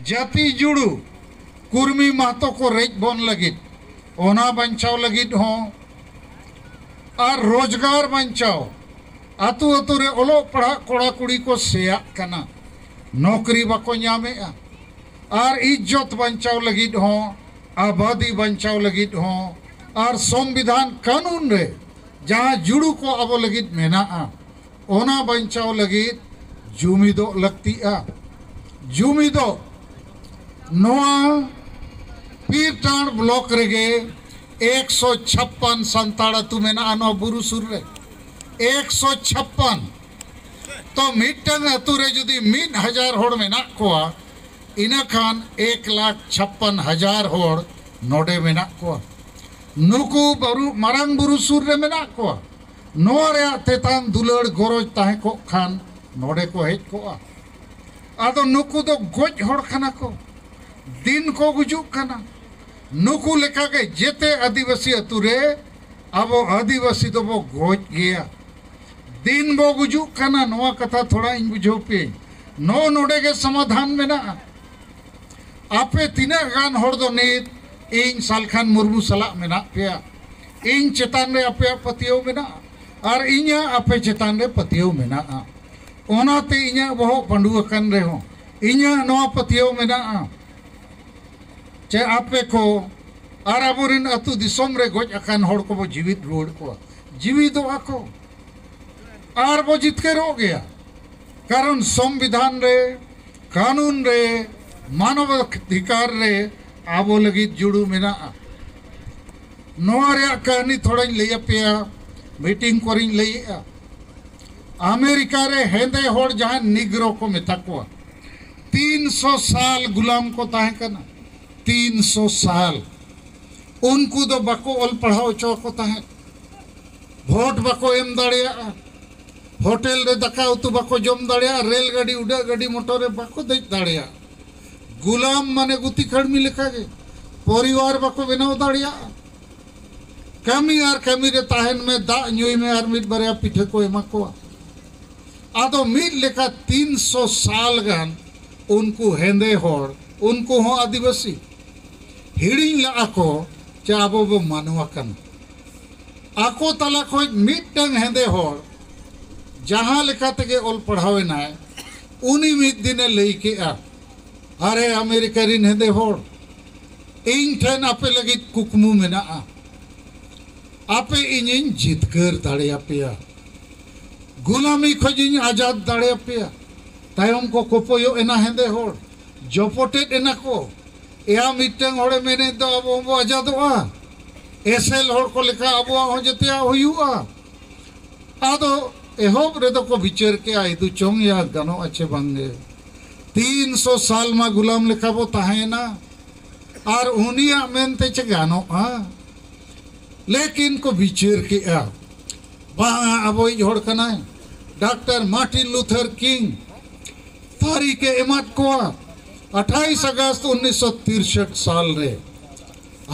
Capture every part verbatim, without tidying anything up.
ᱡᱟᱹᱛᱤ ᱡᱩᱲᱩ ᱠᱩᱨᱢᱤ ᱢᱟᱦᱛᱚ ᱠᱚ ᱨᱮᱡ ᱵᱚᱱ ᱞᱟᱹᱜᱤᱫ, ᱚᱱᱟ ᱵᱟᱧᱪᱟᱣ ᱞᱟᱹᱜᱤᱫ ᱦᱚᱸ, ᱟᱨ ᱨᱳᱡᱽᱜᱟᱨ ᱵᱟᱧᱪᱟᱣ, ᱟᱹᱛᱩ ᱟᱹᱛᱩ ᱨᱮ ᱚᱞᱚᱜ ᱯᱟᱲᱦᱟᱜ ᱠᱚᱲᱟ ᱠᱩᱲᱤ ᱠᱚ ᱥᱮᱭᱟᱜ ᱠᱟᱱᱟ, ᱱᱚᱠᱨᱤ ᱵᱟᱠᱚ ᱧᱟᱢᱮᱜᱼᱟ, ᱟᱨ ᱤᱡᱽᱡᱚᱛ ᱵᱟᱧᱪᱟᱣ ᱞᱟᱹᱜᱤᱫ ᱦᱚᱸ, ᱟᱵᱟᱫᱤ ᱵᱟᱧᱪᱟᱣ ᱞᱟᱹᱜᱤᱫ ᱦᱚᱸ, ᱟᱨ ᱥᱚᱝᱵᱤᱫᱷᱟᱱ ᱠᱟᱹᱱᱩᱱ ᱨᱮ ᱡᱟᱦᱟᱸ ᱡᱩᱲᱩ ᱠᱚ ᱟᱵᱚ ᱞᱟᱹᱜᱤᱫ ᱢᱮᱱᱟᱜᱼᱟ, ᱚᱱᱟ ᱵᱟᱧᱪᱟᱣ ᱞᱟᱹᱜᱤᱫ ᱡᱩᱢᱤᱫᱚᱜ ᱞᱟᱹᱠᱛᱤᱜᱼᱟ᱾ ᱡᱩᱢᱤᱫᱚᱜ᱾ ᱱᱚᱣᱟ ᱯᱤᱨᱴᱟᱸᱰ ᱵᱞᱚᱠ ᱨᱮᱜᱮ ᱮᱠᱥᱚ ᱪᱷᱟᱯᱯᱟᱱ ᱥᱟᱱᱛᱟᱲ ᱟᱹᱛᱩ ᱢᱮᱱᱟᱜᱼᱟ ᱱᱚᱣᱟ ᱵᱩᱨᱩ ᱥᱩᱨ ᱨᱮ᱾ ᱮᱠᱥᱚ ᱪᱷᱟᱯᱯᱟᱱ᱾ ᱛᱚ, ᱢᱤᱫᱴᱟᱝ ᱟᱹᱛᱩ ᱨᱮ ᱡᱩᱫᱤ ᱢᱤᱫ ᱦᱟᱡᱟᱨ ᱦᱚᱲ ᱢᱮᱱᱟᱜ ᱠᱚᱣᱟ, ᱤᱱᱟᱹᱠᱷᱟᱱ ᱮᱠ ᱞᱟᱠᱷ ᱪᱷᱟᱯᱯᱟᱱ ᱦᱟᱡᱟᱨ ᱦᱚᱲ ᱱᱚᱰᱮ ᱢᱮᱱᱟᱜ ᱠᱚᱣᱟ᱾ ᱱᱩᱠᱩ ᱵᱟᱨᱩ-, ᱢᱟᱨᱟᱝ ᱵᱩᱨᱩ ᱥᱩᱨ ᱨᱮ ᱢᱮᱱᱟᱜ ᱠᱚᱣᱟ᱾ ᱱᱚᱣᱟ ᱨᱮᱭᱟᱜ ᱛᱮᱛᱟᱝ ᱫᱩᱞᱟᱹᱲ ᱜᱚᱨᱚᱡᱽ ᱛᱟᱦᱮᱸ ᱠᱚᱜ ᱠᱷᱟᱱ ᱱᱚᱰᱮ ᱠᱚ ᱦᱮᱡ ᱠᱚᱜᱼᱟ᱾ ᱟᱫᱚ ᱱᱩᱠᱩ ᱫᱚ ᱜᱚᱡ ᱦᱚᱲ ᱠᱟᱱᱟ ᱠᱚ, ᱫᱤᱱ ᱠᱚ ᱜᱩᱡᱩᱜ ᱠᱟᱱᱟ᱾ ᱱᱩᱠᱩ ᱞᱮᱠᱟᱜᱮ ᱡᱮᱛᱮ ᱟᱹᱫᱤᱵᱟᱹᱥᱤ ᱟᱹᱛᱩ ᱨᱮ ᱟᱵᱚ ᱟᱹᱫᱤᱵᱟᱹᱥᱤ ᱫᱚᱵᱚ ᱜᱚᱡ ᱜᱮᱭᱟ, ᱫᱤᱱ ᱵᱚ ᱜᱩᱡᱩᱜ ᱠᱟᱱᱟ᱾ ᱱᱚᱣᱟ ᱠᱟᱛᱷᱟ ᱛᱷᱚᱲᱟ ᱤᱧ ᱵᱩᱡᱷᱟᱹᱣ ᱯᱮ, ᱱᱚᱜᱼᱚ ᱱᱚᱰᱮ ᱜᱮ ᱥᱚᱢᱟᱫᱷᱟᱱ ᱢᱮᱱᱟᱜᱼᱟ᱾ ᱟᱯᱮ ᱛᱤᱱᱟᱹᱜ ᱜᱟᱱ ᱦᱚᱲ ᱫᱚ ᱱᱤᱛ ᱤᱧ ᱥᱟᱞᱠᱷᱟᱱ ᱢᱩᱨᱢᱩ ᱥᱟᱞᱟᱜ ᱢᱮᱱᱟᱜ ᱯᱮᱭᱟ? ᱤᱧ ᱪᱮᱛᱟᱱ ᱨᱮ ᱟᱯᱮᱭᱟᱜ ᱯᱟᱹᱛᱭᱟᱹᱣ ᱢᱮᱱᱟᱜᱼᱟ ᱟᱨ ᱤᱧᱟᱹᱜ ᱟᱯᱮ ᱪᱮᱛᱟᱱ ᱨᱮ ᱯᱟᱹᱛᱭᱟᱹᱣ ᱢᱮᱱᱟᱜᱼᱟ᱾ ᱚᱱᱟᱛᱮ ᱤᱧᱟᱹᱜ ᱵᱚᱦᱚᱜ ᱯᱟᱹᱰᱩ ᱟᱠᱟᱱ ᱨᱮᱦᱚᱸ ᱤᱧᱟᱹᱜ ᱱᱚᱣᱟ ᱯᱟᱹᱛᱭᱟᱹᱣ ᱢᱮᱱᱟᱜᱼᱟ ᱡᱮ ᱟᱯᱮ ᱠᱚ ᱟᱨ ᱟᱵᱚᱨᱮᱱ ᱟᱹᱛᱩ ᱫᱤᱥᱚᱢ ᱨᱮ ᱜᱚᱡ ᱟᱠᱟᱱ ᱦᱚᱲ ᱠᱚᱵᱚ ᱡᱤᱣᱤᱫ ᱨᱩᱣᱟᱹᱲ ᱠᱚᱣᱟ, ᱡᱤᱣᱤᱫᱚᱜᱼᱟ ᱠᱚ ᱟᱨ ᱵᱚ ᱡᱤᱛᱠᱟᱹᱨᱚᱜ ᱜᱮᱭᱟ᱾ ᱠᱟᱨᱚᱱ ᱥᱚᱝᱵᱤᱫᱷᱟᱱ ᱨᱮ, ᱠᱟᱹᱱᱩᱱ ᱨᱮ, ᱢᱟᱱᱚᱵ ᱚᱫᱷᱤᱠᱟᱨ ᱨᱮ ᱟᱵᱚ ᱞᱟᱹᱜᱤᱫ ᱡᱩᱲᱩ ᱢᱮᱱᱟᱜᱼᱟ᱾ ᱱᱚᱣᱟ ᱨᱮᱭᱟᱜ ᱠᱟᱹᱦᱱᱤ ᱛᱷᱚᱲᱟᱧ ᱞᱟᱹᱭ ᱟᱯᱮᱭᱟ, ᱢᱤᱴᱤᱝ ᱠᱚᱨᱮᱧ ᱞᱟᱹᱭᱮᱜᱼᱟ᱾ ᱟᱢᱮᱨᱤᱠᱟ ᱨᱮ ᱦᱮᱸᱫᱮ ᱦᱚᱲ ᱡᱟᱦᱟᱸᱭ ᱱᱤᱜᱽᱨᱳ ᱠᱚ ᱢᱮᱛᱟ ᱠᱚᱣᱟ, ᱛᱤᱱ ᱥᱚ ᱥᱟᱞ ᱜᱩᱞᱟᱢ ᱠᱚ ᱛᱟᱦᱮᱸ ᱠᱟᱱᱟ᱾ ᱛᱤᱱ ᱥᱚ ᱥᱟᱞ᱾ ᱩᱱᱠᱩ ᱫᱚ ᱵᱟᱠᱚ ᱚᱞ ᱯᱟᱲᱦᱟᱣ ᱦᱚᱪᱚ ᱟᱠᱚ ᱛᱟᱦᱮᱸᱫ, ᱵᱷᱳᱴ ᱵᱟᱠᱚ ᱮᱢ ᱫᱟᱲᱮᱭᱟᱜᱼᱟ, ᱦᱳᱴᱮᱞ ᱨᱮ ᱫᱟᱠᱟ ᱩᱛᱩ ᱵᱟᱠᱚ ᱡᱚᱢ ᱫᱟᱲᱮᱭᱟᱜᱼᱟ, ᱨᱮᱞ ᱜᱟᱹᱰᱤ, ᱩᱰᱟᱹᱜ ᱜᱟᱹᱰᱤ, ᱢᱚᱴᱚᱨ ᱨᱮ ᱵᱟᱠᱚ ᱫᱮᱡ ᱫᱟᱲᱮᱭᱟᱜᱼᱟ᱾ ᱜᱩᱞᱟᱢ ᱢᱟᱱᱮ ᱜᱩᱛᱤ ᱠᱟᱹᱲᱢᱤ ᱞᱮᱠᱟᱜᱮ, ᱯᱚᱨᱤᱵᱟᱨ ᱵᱟᱠᱚ ᱵᱮᱱᱟᱣ ᱫᱟᱲᱮᱭᱟᱜᱼᱟ᱾ ᱠᱟᱹᱢᱤ ᱟᱨ ᱠᱟᱹᱢᱤ ᱨᱮ ᱛᱟᱦᱮᱱ ᱢᱮ, ᱫᱟᱜ ᱧᱩᱭ ᱢᱮ ᱟᱨ ᱢᱤᱫ ᱵᱟᱨᱭᱟ ᱯᱤᱴᱷᱟᱹ ᱠᱚ ᱮᱢᱟ ᱠᱚᱣᱟ᱾ ᱟᱫᱚ ᱢᱤᱫ ᱞᱮᱠᱟ ᱛᱤᱱ ᱥᱚ ᱥᱟᱞ ᱜᱟᱱ ᱩᱱᱠᱩ ᱦᱮᱸᱫᱮ ᱦᱚᱲ, ᱩᱱᱠᱩ ᱦᱚᱸ ᱟᱹᱫᱤᱵᱟᱹᱥᱤ, ᱦᱤᱲᱤᱧ ᱞᱟᱜᱼᱟ ᱠᱚ ᱡᱮ ᱟᱵᱚ ᱵᱚ ᱢᱟᱱᱣᱟ ᱠᱟᱱᱟ᱾ ᱟᱠᱚ ᱛᱟᱞᱟ ᱠᱷᱚᱱ ᱢᱤᱫᱴᱟᱝ ᱦᱮᱸᱫᱮ ᱦᱚᱲ ᱡᱟᱦᱟᱸ ᱞᱮᱠᱟ ᱛᱮᱜᱮ ᱚᱞ ᱯᱟᱲᱦᱟᱣ ᱮᱱᱟᱭ, ᱩᱱᱤ ᱢᱤᱫ ᱫᱤᱱᱮ ᱞᱟᱹᱭ ᱠᱮᱜᱼᱟ, "ᱟᱨᱮ ᱟᱢᱮᱨᱤᱠᱟ ᱨᱤᱱ ᱦᱮᱸᱫᱮ ᱦᱚᱲ, ᱤᱧ ᱴᱷᱮᱱ ᱟᱯᱮ ᱞᱟᱹᱜᱤᱫ ᱠᱩᱠᱢᱩ ᱢᱮᱱᱟᱜᱼᱟ, ᱟᱯᱮ ᱤᱧᱤᱧ ᱡᱤᱛᱠᱟᱹᱨ ᱫᱟᱲᱮᱭᱟᱯᱮᱭᱟ, ᱜᱩᱞᱟᱢᱤ ᱠᱷᱚᱱᱤᱧ ᱟᱡᱟᱫ ᱫᱟᱲᱮᱭᱟᱯᱮᱭᱟ᱾" ᱛᱟᱭᱚᱢ ᱠᱚ ᱠᱚᱯᱚᱭᱚᱜ ᱮᱱᱟ ᱦᱮᱸᱫᱮ ᱦᱚᱲ, ᱡᱚᱯᱚᱴᱮᱫ ᱮᱱᱟ ᱠᱚ᱾ ᱮᱭᱟ, ᱢᱤᱫᱴᱟᱝ ᱦᱚᱲᱮ ᱢᱮᱱᱮᱫ ᱫᱚ ᱟᱵᱚ ᱦᱚᱸᱵᱚ ᱟᱡᱟᱫᱚᱜᱼᱟ, ᱮᱥᱮᱞ ᱦᱚᱲ ᱠᱚ ᱞᱮᱠᱟ ᱟᱵᱚᱣᱟᱜ ᱦᱚᱸ ᱡᱮᱛᱮᱭᱟᱜ ᱦᱩᱭᱩᱜᱼᱟ᱾ ᱟᱫᱚ ᱮᱦᱚᱵ ᱨᱮᱫᱚ ᱠᱚ ᱵᱤᱪᱟᱹᱨ ᱠᱮᱜᱼᱟ, ᱤᱫᱩ ᱪᱚᱝ ᱭᱟ ᱜᱟᱱᱚᱜᱼᱟ ᱪᱮ ᱵᱟᱝᱜᱮ? ᱛᱤᱱ ᱥᱚ ᱥᱟᱞ ᱢᱟ ᱜᱩᱞᱟᱢ ᱞᱮᱠᱟ ᱵᱚ ᱛᱟᱦᱮᱸᱭᱮᱱᱟ, ᱟᱨ ᱩᱱᱤᱭᱟᱜ ᱢᱮᱱᱛᱮ ᱪᱮ ᱜᱟᱱᱚᱜᱼᱟ? ᱞᱮᱠᱤᱱ ᱠᱚ ᱵᱤᱪᱟᱹᱨ ᱠᱮᱜᱼᱟ, ᱵᱟᱝ, ᱟᱵᱚᱭᱤᱡ ᱦᱚᱲ ᱠᱟᱱᱟᱭ᱾ ᱰᱟᱠᱛᱟᱨ ᱢᱟᱨᱴᱤᱱ ᱞᱩᱛᱷᱟᱨ ᱠᱤᱝ ᱛᱟᱹᱨᱤᱠᱷ ᱮ ᱮᱢᱟᱫ ᱠᱚᱣᱟ ᱟᱴᱷᱟᱭᱤᱥ ᱟᱜᱚᱥᱴ ᱩᱱᱤᱥᱥᱚ ᱛᱤᱨᱥᱴ ᱥᱟᱞ ᱨᱮ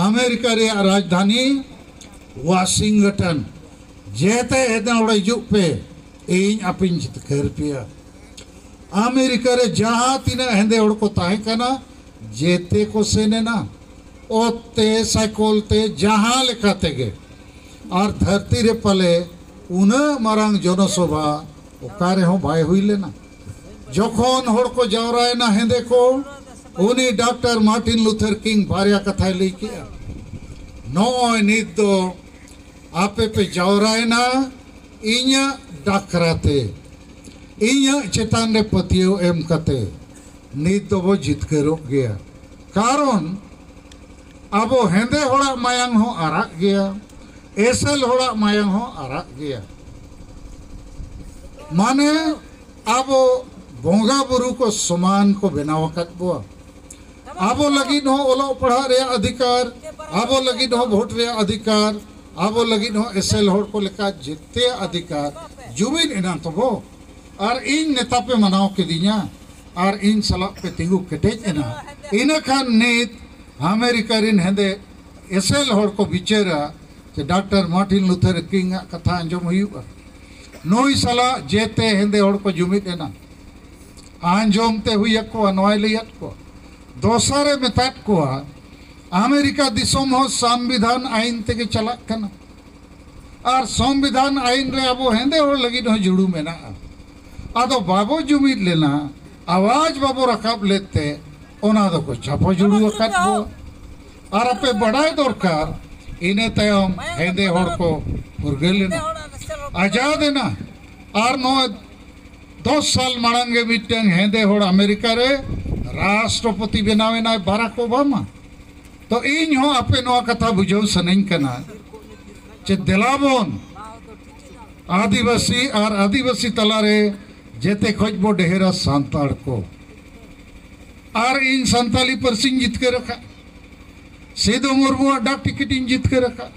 ᱟᱢᱮᱨᱤᱠᱟ ᱨᱮᱭᱟᱜ ᱨᱟᱡᱽᱫᱷᱟᱱᱤ ᱣᱟᱥᱤᱝᱴᱚᱱ᱾ ᱡᱮᱛᱮ ᱦᱮᱸᱫᱮ ᱦᱚᱲ ᱦᱤᱡᱩᱜ ᱯᱮ, ᱤᱧ ᱟᱯᱮᱧ ᱡᱤᱛᱠᱟᱹᱨ ᱯᱮᱭᱟ᱾ ᱟᱢᱮᱨᱤᱠᱟ ᱨᱮ ᱡᱟᱦᱟᱸ ᱛᱤᱱᱟᱹᱜ ᱦᱮᱸᱫᱮ ᱦᱚᱲ ᱠᱚ ᱛᱟᱦᱮᱸ ᱠᱟᱱᱟ, ᱡᱮᱛᱮ ᱠᱚ ᱥᱮᱱ ᱮᱱᱟ᱾ ᱚᱛ ᱛᱮ, ᱥᱟᱭᱠᱚᱞ ᱛᱮ, ᱡᱟᱦᱟᱸ ᱞᱮᱠᱟ ᱛᱮᱜᱮ᱾ ᱟᱨ ᱫᱷᱟᱹᱨᱛᱤ ᱨᱮ ᱯᱟᱞᱮ ᱩᱱᱟᱹᱜ ᱢᱟᱨᱟᱝ ᱡᱚᱱᱚᱥᱚᱵᱷᱟ ᱚᱠᱟ ᱨᱮᱦᱚᱸ ᱵᱟᱭ ᱦᱩᱭ ᱞᱮᱱᱟ᱾ ᱡᱚᱠᱷᱚᱱ ᱦᱚᱲ ᱠᱚ ᱡᱟᱣᱨᱟᱭᱮᱱᱟ ᱦᱮᱸᱫᱮ ᱠᱚ, ᱩᱱᱤ ᱰᱟᱠᱛᱟᱨ ᱢᱟᱨᱴᱤᱱ ᱞᱩᱛᱷᱟᱨ ᱠᱤᱝ ᱵᱟᱨᱭᱟ ᱠᱟᱛᱷᱟᱭ ᱞᱟᱹᱭ ᱠᱮᱜᱼᱟ, "ᱱᱚᱜᱼᱚᱭ ᱱᱤᱛ ᱫᱚ ᱟᱯᱮ ᱯᱮ ᱡᱟᱣᱨᱟᱭᱮᱱᱟ ᱤᱧᱟᱹᱜ ᱰᱟᱠᱨᱟ ᱛᱮ, ᱤᱧᱟᱹᱜ ᱪᱮᱛᱟᱱ ᱨᱮ ᱯᱟᱹᱛᱭᱟᱹᱣ ᱮᱢ ᱠᱟᱛᱮ᱾ ᱱᱤᱛ ᱫᱚᱵᱚ ᱡᱤᱛᱠᱟᱹᱨᱚᱜ ᱜᱮᱭᱟ, ᱠᱟᱨᱚᱱ ᱟᱵᱚ ᱦᱮᱸᱫᱮ ᱦᱚᱲᱟᱜ ᱢᱟᱭᱟᱝ ᱦᱚᱸ ᱟᱨᱟᱜ ᱜᱮᱭᱟ, ᱮᱥᱮᱞ ᱦᱚᱲᱟᱜ ᱢᱟᱭᱟᱝ ᱦᱚᱸ ᱟᱨᱟᱜ ᱜᱮᱭᱟ᱾ ᱢᱟᱱᱮ ᱟᱵᱚ ᱵᱚᱸᱜᱟ ᱵᱩᱨᱩ ᱠᱚ ᱥᱚᱢᱟᱱ ᱠᱚ ᱵᱮᱱᱟᱣ ᱟᱠᱟᱫ ᱵᱚᱣᱟ᱾ ᱟᱵᱚ ᱞᱟᱹᱜᱤᱫ ᱦᱚᱸ ᱚᱞᱚᱜ ᱯᱟᱲᱦᱟᱜ ᱨᱮᱭᱟᱜ ᱚᱫᱷᱤᱠᱟᱨ, ᱟᱵᱚ ᱞᱟᱹᱜᱤᱫ ᱦᱚᱸ ᱵᱷᱳᱴ ᱨᱮᱭᱟᱜ ᱚᱫᱷᱤᱠᱟᱨ, ᱟᱵᱚ ᱞᱟᱹᱜᱤᱫ ᱦᱚᱸ ᱮᱥᱮᱞ ᱦᱚᱲ ᱠᱚ ᱞᱮᱠᱟ ᱡᱮᱛᱮᱭᱟᱜ ᱚᱫᱷᱤᱠᱟᱨ ᱡᱩᱢᱤᱫ ᱮᱱᱟ ᱛᱚᱵᱚ᱾ ᱟᱨ ᱤᱧ ᱱᱮᱛᱟ ᱯᱮ ᱢᱟᱱᱟᱣ ᱠᱤᱫᱤᱧᱟ, ᱟᱨ ᱤᱧ ᱥᱟᱞᱟᱜ ᱯᱮ ᱛᱤᱸᱜᱩ ᱠᱮᱴᱮᱡ ᱮᱱᱟ᱾ ᱤᱱᱟᱹ ᱠᱷᱟᱱ ᱱᱤᱛ ᱟᱢᱮᱨᱤᱠᱟ ᱨᱤᱱ ᱦᱮᱸᱫᱮ ᱮᱥᱮᱞ ᱦᱚᱲ ᱠᱚ ᱵᱤᱪᱟᱹᱨᱟ ᱡᱮ ᱰᱟᱠᱛᱟᱨ ᱢᱟᱨᱴᱤᱱ ᱞᱩᱛᱷᱟᱨ ᱠᱤᱝ ᱟᱜ ᱠᱟᱛᱷᱟ ᱟᱸᱡᱚᱢ ᱦᱩᱭᱩᱜᱼᱟ᱾ ᱱᱩᱭ ᱥᱟᱞᱟᱜ ᱡᱮᱛᱮ ᱦᱮᱸᱫᱮ ᱦᱚᱲ ᱠᱚ ᱡᱩᱢᱤᱫ ᱮᱱᱟ᱾ ᱟᱸᱡᱚᱢ ᱛᱮ ᱦᱩᱭ ᱟᱠᱚᱣᱟ, ᱱᱚᱣᱟᱭ ᱞᱟᱹᱭᱟᱫ ᱠᱚᱣᱟ᱾ ᱫᱚᱥᱟᱨᱮ ᱢᱮᱛᱟᱫ ᱠᱚᱣᱟ, ᱟᱢᱮᱨᱤᱠᱟ ᱫᱤᱥᱚᱢ ᱦᱚᱸ ᱥᱚᱝᱵᱤᱫᱷᱟᱱ ᱟᱭᱤᱱ ᱛᱮᱜᱮ ᱪᱟᱞᱟᱜ ᱠᱟᱱᱟ, ᱟᱨ ᱥᱚᱝᱵᱤᱫᱷᱟᱱ ᱟᱭᱤᱱ ᱨᱮ ᱟᱵᱚ ᱦᱮᱸᱫᱮ ᱦᱚᱲ ᱞᱟᱹᱜᱤᱫ ᱦᱚᱸ ᱡᱩᱲᱩ ᱢᱮᱱᱟᱜᱼᱟ᱾ ᱟᱫᱚ ᱵᱟᱵᱚ ᱡᱩᱢᱤᱫ ᱞᱮᱱᱟ, ᱟᱣᱟᱡᱽ ᱵᱟᱵᱚ ᱨᱟᱠᱟᱵ ᱞᱮᱫ ᱛᱮ ᱚᱱᱟ ᱫᱚᱠᱚ ᱪᱟᱯᱚ ᱡᱩᱲᱩ ᱟᱠᱟᱫ ᱠᱚᱣᱟ᱾ ᱟᱨ ᱟᱯᱮ ᱵᱟᱰᱟᱭ ᱫᱚᱨᱠᱟᱨ, ᱤᱱᱟᱹ ᱛᱟᱭᱚᱢ ᱦᱮᱸᱫᱮ ᱦᱚᱲ ᱠᱚ ᱯᱷᱩᱨᱜᱟᱹᱞ ᱮᱱᱟ, ᱟᱡᱟᱫ ᱮᱱᱟ᱾ ᱟᱨ ᱱᱚᱣᱟ ᱫᱚᱥ ᱥᱟᱞ ᱢᱟᱲᱟᱝ ᱜᱮ ᱢᱤᱫᱴᱟᱝ ᱦᱮᱸᱫᱮ ᱦᱚᱲ ᱟᱢᱮᱨᱤᱠᱟ ᱨᱮ ᱨᱟᱥᱴᱨᱚᱯᱚᱛᱤ ᱵᱮᱱᱟᱣ ᱮᱱᱟᱭ, ᱵᱟᱨᱟᱠ ᱳᱵᱟᱢᱟ᱾ ᱛᱚ ᱤᱧ ᱦᱚᱸ ᱟᱯᱮ ᱱᱚᱣᱟ ᱠᱟᱛᱷᱟ ᱵᱩᱡᱷᱟᱹᱣ ᱥᱟᱱᱟᱧ ᱠᱟᱱᱟ, ᱪᱮ ᱫᱮᱞᱟ ᱵᱚᱱ ᱟᱹᱫᱤᱵᱟᱹᱥᱤ ᱟᱨ ᱟᱹᱫᱤᱵᱟᱹᱥᱤ ᱛᱟᱞᱟᱨᱮ ᱡᱮᱛᱮ ᱠᱷᱚᱡ ᱵᱚ ᱰᱷᱮᱨᱟ ᱥᱟᱱᱛᱟᱲ ᱠᱚ᱾ ᱟᱨ ᱤᱧ ᱥᱟᱱᱛᱟᱞᱤ ᱯᱟᱹᱨᱥᱤᱧ ᱡᱤᱛᱠᱟᱹᱨ ᱟᱠᱟᱫ, ᱥᱤᱫᱩ ᱢᱩᱨᱢᱩᱣᱟᱜ ᱰᱟᱠ ᱴᱤᱠᱤᱴ ᱤᱧ ᱡᱤᱛᱠᱟᱹᱨ ᱟᱠᱟᱫ,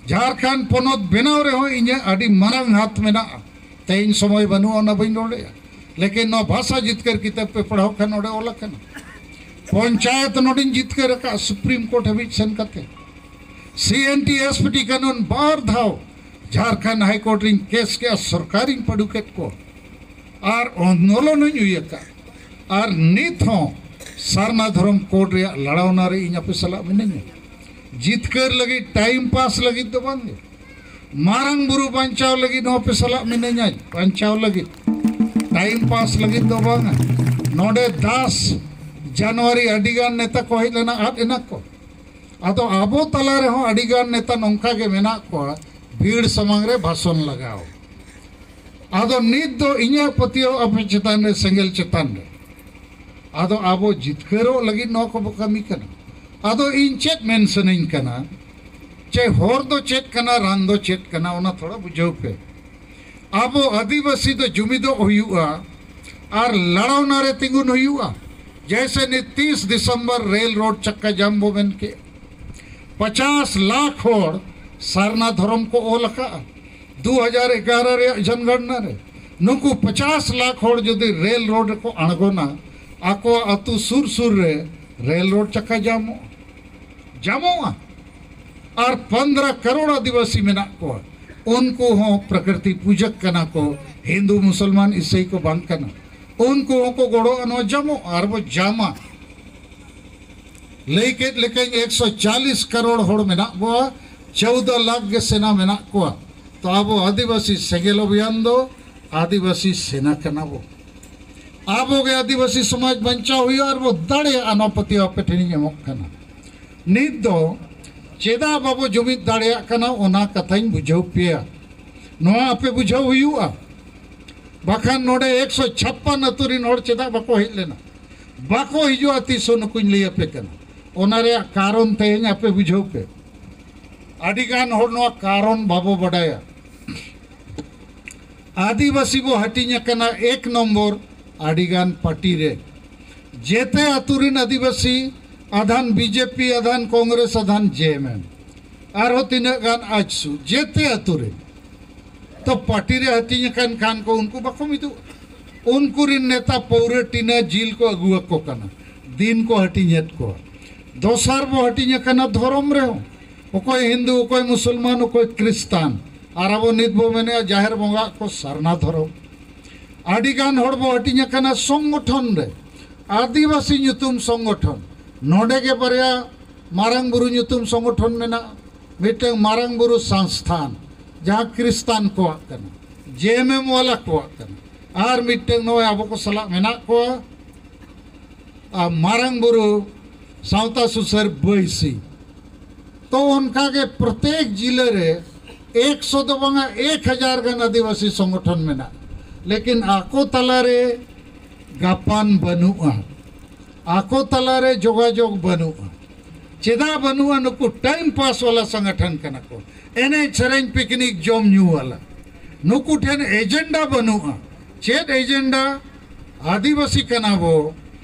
ᱡᱷᱟᱲᱠᱷᱚᱸᱰ ᱯᱚᱱᱚᱛ ᱵᱮᱱᱟᱣ ᱨᱮᱦᱚᱸ ᱤᱧᱟᱹᱜ ᱟᱹᱰᱤ ᱢᱟᱨᱟᱝ ᱦᱟᱛ ᱢᱮᱱᱟᱜᱼᱟ᱾ ᱛᱮᱦᱮᱧ ᱥᱚᱢᱚᱭ ᱵᱟᱹᱱᱩᱜᱼᱟ, ᱚᱱᱟ ᱵᱟᱹᱧ ᱨᱚᱲᱮᱜᱼᱟ, ᱞᱮᱠᱤᱱ ᱱᱚᱣᱟ ᱵᱷᱟᱥᱟ ᱡᱤᱛᱠᱟᱹᱨ ᱠᱤᱛᱟᱹᱵ ᱯᱮ ᱯᱟᱲᱦᱟᱣ ᱠᱷᱟᱱ ᱚᱸᱰᱮ ᱚᱞ ᱟᱠᱟᱱᱟ᱾ ᱯᱚᱧᱪᱟᱭᱮᱛ ᱱᱚᱰᱮᱧ ᱡᱤᱛᱠᱟᱹᱨ ᱟᱠᱟᱫ, ᱥᱩᱯᱨᱤᱢ ᱠᱳᱨᱴ ᱦᱟᱹᱵᱤᱡ ᱥᱮᱱ ᱠᱟᱛᱮ᱾ ᱥᱤ N T S P T ᱠᱟᱹᱱᱩᱱ ᱵᱟᱨ ᱫᱷᱟᱣ ᱡᱷᱟᱲᱠᱷᱚᱸᱰ ᱦᱟᱭ ᱠᱳᱨᱴ ᱨᱤᱧ ᱠᱮᱥ ᱠᱮᱜᱼᱟ, ᱥᱚᱨᱠᱟᱨᱤᱧ ᱯᱟᱹᱰᱩ ᱠᱮᱫ ᱠᱚ, ᱟᱨ ᱟᱱᱫᱳᱞᱚᱱ ᱦᱚᱧ ᱦᱩᱭ ᱟᱠᱟᱫ᱾ ᱟᱨ ᱱᱤᱛ ᱦᱚᱸ ᱥᱟᱨᱱᱟ ᱫᱷᱚᱨᱚᱢ ᱠᱳᱰ ᱨᱮᱭᱟᱜ ᱞᱟᱲᱟᱣᱱᱟ ᱨᱮ ᱤᱧ ᱟᱯᱮ ᱥᱟᱞᱟᱜ ᱢᱤᱱᱟᱹᱧᱟ᱾ ᱡᱤᱛᱠᱟᱹᱨ ᱞᱟᱹᱜᱤᱫ, ᱴᱟᱭᱤᱢ ᱯᱟᱥ ᱞᱟᱹᱜᱤᱫ ᱫᱚ ᱵᱟᱝᱜᱮ, ᱢᱟᱨᱟᱝ ᱵᱩᱨᱩ ᱵᱟᱧᱪᱟᱣ ᱞᱟᱹᱜᱤᱫ ᱦᱚᱸ ᱟᱯᱮ ᱥᱟᱞᱟᱜ ᱢᱤᱱᱟᱹᱧᱟ, ᱵᱟᱧᱪᱟᱣ ᱞᱟᱹᱜᱤᱫ᱾ ᱴᱟᱭᱤᱢ ᱯᱟᱥ ᱞᱟᱹᱜᱤᱫ ᱫᱚ ᱵᱟᱝᱟ᱾ ᱱᱚᱰᱮ ᱫᱟᱥ ᱡᱟᱱᱩᱣᱟᱨᱤ ᱟᱹᱰᱤᱜᱟᱱ ᱱᱮᱛᱟ ᱠᱚ ᱦᱮᱡ ᱞᱮᱱᱟ, ᱟᱫ ᱮᱱᱟ ᱠᱚ᱾ ᱟᱫᱚ ᱟᱵᱚ ᱛᱟᱞᱟ ᱨᱮᱦᱚᱸ ᱟᱹᱰᱤᱜᱟᱱ ᱱᱮᱛᱟ ᱱᱚᱝᱠᱟ ᱜᱮ ᱢᱮᱱᱟᱜ ᱠᱚᱣᱟ, ᱵᱷᱤᱲ ᱥᱟᱢᱟᱝ ᱨᱮ ᱵᱷᱟᱥᱚᱱ ᱞᱟᱜᱟᱣ᱾ ᱟᱫᱚ ᱱᱤᱛ ᱫᱚ ᱤᱧᱟᱹᱜ ᱯᱟᱹᱛᱭᱟᱹᱣ ᱟᱯᱮ ᱪᱮᱛᱟᱱ ᱨᱮ, ᱥᱮᱸᱜᱮᱞ ᱪᱮᱛᱟᱱ ᱨᱮ᱾ ᱟᱫᱚ ᱟᱵᱚ ᱡᱤᱛᱠᱟᱹᱨᱚᱜ ᱞᱟᱹᱜᱤᱫ ᱱᱚᱣᱟ ᱠᱚᱵᱚ ᱠᱟᱹᱢᱤ ᱠᱟᱱᱟ᱾ ᱟᱫᱚ ᱤᱧ ᱪᱮᱫ ᱢᱮᱱ ᱥᱟᱱᱟᱧ ᱠᱟᱱᱟ, ᱪᱮ ᱦᱚᱨ ᱫᱚ ᱪᱮᱫ ᱠᱟᱱᱟ, ᱨᱟᱱ ᱫᱚ ᱪᱮᱫ ᱠᱟᱱᱟ, ᱚᱱᱟ ᱛᱷᱚᱲᱟ ᱵᱩᱡᱷᱟᱹᱣ ᱯᱮ᱾ ᱟᱵᱚ ᱟᱹᱫᱤᱵᱟᱹᱥᱤ ᱫᱚ ᱡᱩᱢᱤᱫᱚᱜ ᱦᱩᱭᱩᱜᱼᱟ, ᱟᱨ ᱞᱟᱲᱟᱣᱱᱟ ᱨᱮ ᱛᱤᱸᱜᱩᱱ ᱦᱩᱭᱩᱜᱼᱟ᱾ ᱡᱮᱭᱥᱮ ᱱᱤᱛ ᱛᱤᱥ ᱫᱤᱥᱚᱢᱵᱚᱨ ᱨᱮᱞ ᱨᱳᱰ ᱪᱟᱠᱟ ᱡᱟᱢ ᱵᱚ ᱢᱮᱱ ᱠᱮᱫ, ᱯᱚᱪᱟᱥ ᱞᱟᱠᱷ ᱦᱚᱲ ᱥᱟᱨᱱᱟ ᱫᱷᱚᱨᱚᱢ ᱠᱚ ᱚᱞ ᱟᱠᱟᱫᱼᱟ ᱫᱩ ᱦᱟᱡᱟᱨ ᱮᱜᱟᱨᱚ ᱨᱮᱭᱟᱜ ᱡᱚᱱᱜᱚᱬᱱᱟ ᱨᱮ᱾ ᱱᱩᱠᱩ ᱯᱚᱪᱟᱥ ᱞᱟᱠᱷ ᱦᱚᱲ ᱡᱩᱫᱤ ᱨᱮᱞ ᱨᱳᱰ ᱨᱮᱠᱚ ᱟᱬᱜᱚᱱᱟ, ᱟᱠᱚᱣᱟᱜ ᱟᱹᱛᱩ ᱥᱩᱨ ᱥᱩᱨ ᱨᱮ ᱨᱮᱞ ᱨᱳᱰ ᱪᱟᱠᱟ ᱡᱟᱢᱚᱜᱼᱟ, ᱡᱟᱢᱚᱜᱼᱟ᱾ ᱟᱨ ᱯᱚᱱᱫᱽᱨᱚ ᱠᱟᱨᱳᱲ ᱟᱹᱫᱤᱵᱟᱹᱥᱤ ᱢᱮᱱᱟᱜ ᱠᱚᱣᱟ, ᱩᱱᱠᱩ ᱦᱚᱸ ᱯᱨᱚᱠᱨᱤᱛᱤ ᱯᱩᱡᱟᱹᱠ ᱠᱟᱱᱟ ᱠᱚ, ᱦᱤᱱᱫᱩ ᱢᱩᱥᱚᱞᱢᱟᱱ ᱤᱥᱟᱹᱭ ᱠᱚ ᱵᱟᱝ ᱠᱟᱱᱟ᱾ ᱩᱱᱠᱩ ᱦᱚᱸᱠᱚ ᱜᱚᱲᱚᱜᱼᱟ ᱱᱚᱣᱟ ᱡᱟᱢᱚᱜ, ᱟᱨ ᱵᱚ ᱡᱟᱢᱟ᱾ ᱞᱟᱹᱭ ᱠᱮᱫ ᱞᱮᱠᱟᱧ, ᱮᱠᱥᱚ ᱪᱟᱞᱤᱥ ᱠᱟᱨᱳᱲ ᱦᱚᱲ ᱢᱮᱱᱟᱜ ᱵᱚᱣᱟ, ᱪᱳᱣᱫᱟ ᱞᱟᱠᱷ ᱜᱮ ᱥᱮᱱᱟ ᱢᱮᱱᱟᱜ ᱠᱚᱣᱟ᱾ ᱛᱚ ᱟᱵᱚ ᱟᱹᱫᱤᱵᱟᱹᱥᱤ ᱥᱮᱸᱜᱮᱞ ᱚᱵᱷᱤᱭᱟᱱ ᱫᱚ ᱟᱹᱫᱤᱵᱟᱹᱥᱤ ᱥᱮᱱᱟ ᱠᱟᱱᱟ ᱵᱚ᱾ ᱟᱵᱚ ᱜᱮ ᱟᱹᱫᱤᱵᱟᱹᱥᱤ ᱥᱚᱢᱟᱡᱽ ᱵᱟᱧᱪᱟᱣ ᱦᱩᱭᱩᱜᱼᱟ, ᱟᱨ ᱵᱚ ᱫᱟᱲᱮᱭᱟᱜᱼᱟ᱾ ᱱᱚᱣᱟ ᱯᱟᱹᱛᱭᱟᱹᱣ ᱟᱯᱮ ᱴᱷᱮᱱᱤᱧ ᱮᱢᱚᱜ ᱠᱟᱱᱟ᱾ ᱱᱤᱛ ᱫᱚ ᱪᱮᱫᱟᱜ ᱵᱟᱵᱚ ᱡᱩᱢᱤᱫ ᱫᱟᱲᱮᱭᱟᱜ ᱠᱟᱱᱟ, ᱚᱱᱟ ᱠᱟᱛᱷᱟᱧ ᱵᱩᱡᱷᱟᱹᱣ ᱯᱮᱭᱟ᱾ ᱱᱚᱣᱟ ᱟᱯᱮ ᱵᱩᱡᱷᱟᱹᱣ ᱦᱩᱭᱩᱜᱼᱟ᱾ ᱵᱟᱠᱷᱟᱱ ᱱᱚᱰᱮ ᱮᱠᱥᱚ ᱪᱷᱟᱯᱯᱟᱱ ᱟᱹᱛᱩ ᱨᱤᱱ ᱦᱚᱲ ᱪᱮᱫᱟᱜ ᱵᱟᱠᱚ ᱦᱮᱡ ᱞᱮᱱᱟ? ᱵᱟᱠᱚ ᱦᱤᱡᱩᱜᱼᱟ ᱛᱤᱥ ᱦᱚᱸ, ᱱᱩᱠᱩᱧ ᱞᱟᱹᱭ ᱟᱯᱮ ᱠᱟᱱᱟ᱾ ᱚᱱᱟ ᱨᱮᱭᱟᱜ ᱠᱟᱨᱚᱱ ᱛᱮᱦᱮᱧ ᱟᱯᱮ ᱵᱩᱡᱷᱟᱹᱣ ᱯᱮ᱾ ᱟᱹᱰᱤ ᱜᱟᱱ ᱦᱚᱲ ᱱᱚᱣᱟ ᱠᱟᱨᱚᱱ ᱵᱟᱵᱚ ᱵᱟᱰᱟᱭᱟ᱾ ᱟᱹᱫᱤᱵᱟᱹᱥᱤ ᱵᱚ ᱦᱟᱹᱴᱤᱧ ᱟᱠᱟᱱᱟ ᱮᱠ ᱱᱚᱢᱵᱚᱨ ᱟᱹᱰᱤ ᱜᱟᱱ ᱯᱟᱨᱴᱤ ᱨᱮ᱾ ᱡᱮᱛᱮ ᱟᱹᱛᱩ ᱨᱤᱱ ᱟᱹᱫᱤᱵᱟᱹᱥᱤ, ᱟᱫᱷᱟᱱ ᱵᱤᱡᱮᱯᱤ, ᱟᱫᱷᱟᱱ ᱠᱚᱝᱜᱨᱮᱥ, ᱟᱫᱷᱟᱱ ᱡᱮᱮᱢᱮᱢ, ᱟᱨᱦᱚᱸ ᱛᱤᱱᱟᱹᱜ ᱜᱟᱱ ᱟᱡᱥᱩ, ᱡᱮᱛᱮ ᱟᱹᱛᱩ ᱨᱮ᱾ ᱛᱚ ᱯᱟᱨᱴᱤ ᱨᱮ ᱦᱟᱹᱴᱤᱧ ᱟᱠᱟᱱ ᱠᱷᱟᱱ ᱠᱚ, ᱩᱱᱠᱩ ᱵᱟᱠᱚ ᱢᱤᱫᱚᱜᱼᱟ᱾ ᱩᱱᱠᱩ ᱨᱤᱱ ᱱᱮᱛᱟ ᱯᱟᱹᱣᱨᱟᱹ, ᱴᱤᱱᱟ, ᱡᱤᱞ ᱠᱚ ᱟᱹᱜᱩ ᱟᱠᱚ ᱠᱟᱱᱟ, ᱫᱤᱱ ᱠᱚ ᱦᱟᱹᱴᱤᱧᱮᱫ ᱠᱚᱣᱟ᱾ ᱫᱚᱥᱟᱨ ᱵᱚ ᱦᱟᱹᱴᱤᱧ ᱟᱠᱟᱱᱟ ᱫᱷᱚᱨᱚᱢ ᱨᱮᱦᱚᱸ, ᱚᱠᱚᱭ ᱦᱤᱱᱫᱩ, ᱚᱠᱚᱭ ᱢᱩᱥᱚᱞᱢᱟᱱ, ᱚᱠᱚᱭ ᱠᱨᱤᱥᱛᱟᱱ, ᱟᱨ ᱟᱵᱚ ᱱᱤᱛ ᱵᱚ ᱢᱮᱱᱮᱫᱼᱟ ᱡᱟᱦᱮᱨ ᱵᱚᱸᱜᱟ ᱠᱚ ᱥᱟᱨᱱᱟ ᱫᱷᱚᱨᱚᱢ᱾ ᱟᱹᱰᱤ ᱜᱟᱱ ᱦᱚᱲ ᱵᱚ ᱦᱟᱹᱴᱤᱧ ᱟᱠᱟᱱᱟ ᱥᱚᱝᱜᱚᱴᱷᱚᱱ ᱨᱮ, ᱟᱹᱫᱤᱵᱟᱹᱥᱤ ᱧᱩᱛᱩᱢ ᱥᱚᱝᱜᱚᱴᱷᱚᱱ᱾ ᱱᱚᱰᱮ ᱜᱮ ᱵᱟᱨᱭᱟ ᱢᱟᱨᱟᱝ ᱵᱩᱨᱩ ᱧᱩᱛᱩᱢ ᱥᱚᱝᱜᱚᱴᱷᱚᱱ ᱢᱮᱱᱟᱜᱼᱟ, ᱢᱤᱫᱴᱟᱝ ᱢᱟᱨᱟᱝ ᱵᱩᱨᱩ ᱥᱚᱝᱥᱛᱷᱟᱱ, ᱡᱟᱦᱟᱸ ᱠᱨᱤᱥᱛᱟᱱ ᱠᱚᱣᱟᱜ ᱠᱟᱱᱟ, ᱡᱮᱮᱢᱮᱢ ᱣᱟᱞᱟ ᱠᱚᱣᱟᱜ ᱠᱟᱱᱟ, ᱟᱨ ᱢᱤᱫᱴᱟᱝ ᱱᱚᱜᱼᱚᱭ ᱟᱵᱚ ᱠᱚ ᱥᱟᱞᱟᱜ ᱢᱮᱱᱟᱜ ᱠᱚᱣᱟ, ᱟᱨ ᱢᱟᱨᱟᱝ ᱵᱩᱨᱩ ᱥᱟᱶᱛᱟ ᱥᱩᱥᱟᱹᱨ ᱵᱟᱹᱭᱥᱤ᱾ ᱛᱚ ᱚᱱᱠᱟ ᱜᱮ ᱯᱨᱚᱛᱮᱠ ᱡᱤᱞᱟᱹ ᱨᱮ ᱮᱠᱥᱚ ᱫᱚ ᱵᱟᱝᱟ, ᱮᱠ ᱦᱟᱡᱟᱨ ᱜᱟᱱ ᱟᱹᱫᱤᱵᱟᱹᱥᱤ ᱥᱚᱝᱜᱚᱴᱷᱚᱱ ᱢᱮᱱᱟᱜᱼᱟ, ᱞᱮᱠᱤᱱ ᱟᱠᱚ ᱛᱟᱞᱟᱨᱮ ᱜᱟᱯᱟᱱ ᱵᱟᱹᱱᱩᱜᱼᱟ, ᱟᱠᱚ ᱛᱟᱞᱟᱨᱮ ᱡᱳᱜᱟᱡᱳᱜᱽ ᱵᱟᱹᱱᱩᱜᱼᱟ᱾ ᱪᱮᱫᱟᱜ ᱵᱟᱹᱱᱩᱜᱼᱟ? ᱱᱩᱠᱩ ᱴᱟᱭᱤᱢ ᱯᱟᱥ ᱣᱟᱞᱟ ᱥᱚᱝᱜᱚᱴᱷᱚᱱ ᱠᱟᱱᱟ ᱠᱚ, ᱮᱱᱮᱡ ᱥᱮᱨᱮᱧ ᱯᱤᱠᱱᱤᱠ ᱡᱚᱢ ᱧᱩ ᱣᱟᱞᱟ᱾ ᱱᱩᱠᱩ ᱴᱷᱮᱱ ᱮᱡᱮᱱᱰᱟ ᱵᱟᱹᱱᱩᱜᱼᱟ᱾ ᱪᱮᱫ ᱮᱡᱮᱱᱰᱟ? ᱟᱹᱫᱤᱵᱟᱹᱥᱤ ᱠᱟᱱᱟ ᱵᱚ,